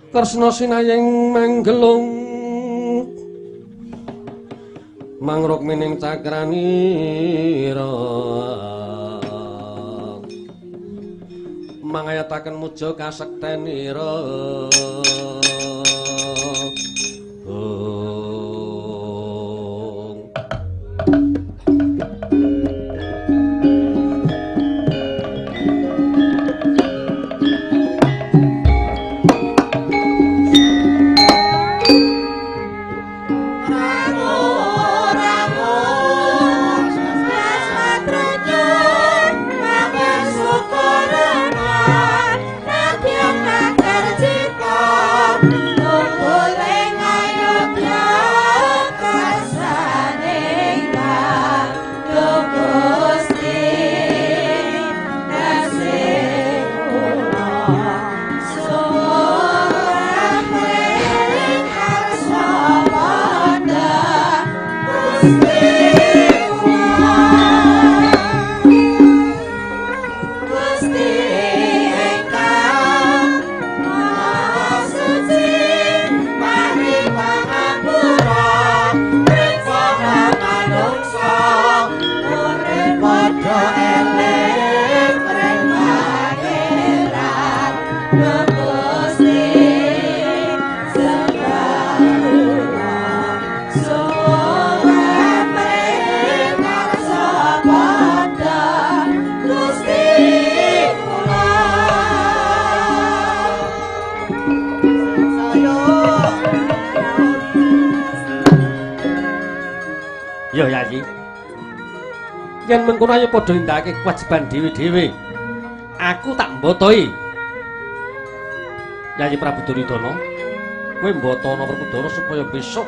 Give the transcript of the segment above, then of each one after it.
Kresna sinayeng manggelung mangrukmining cakranira mangayataken muja kasektenira. Yo Yayi. Yen mengkono ayo padha nindakake kewajiban dhewe-dhewe. Aku tak mbotoi. Yayi Prabu Duryudana, kowe mbotono Werkudara supaya besok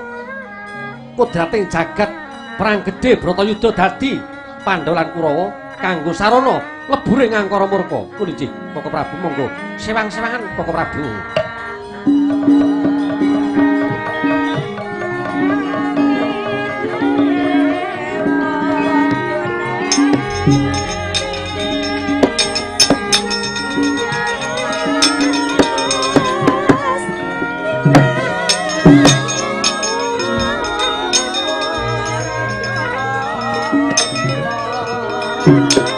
kodrating jagat perang gedhe Bratayuda dadi Pandhawa lan Kurawa kanggo sarana lebure ngangkara murka. Kuwi Koko Prabu monggo sewang-sewangan Koko Prabu. Thank you.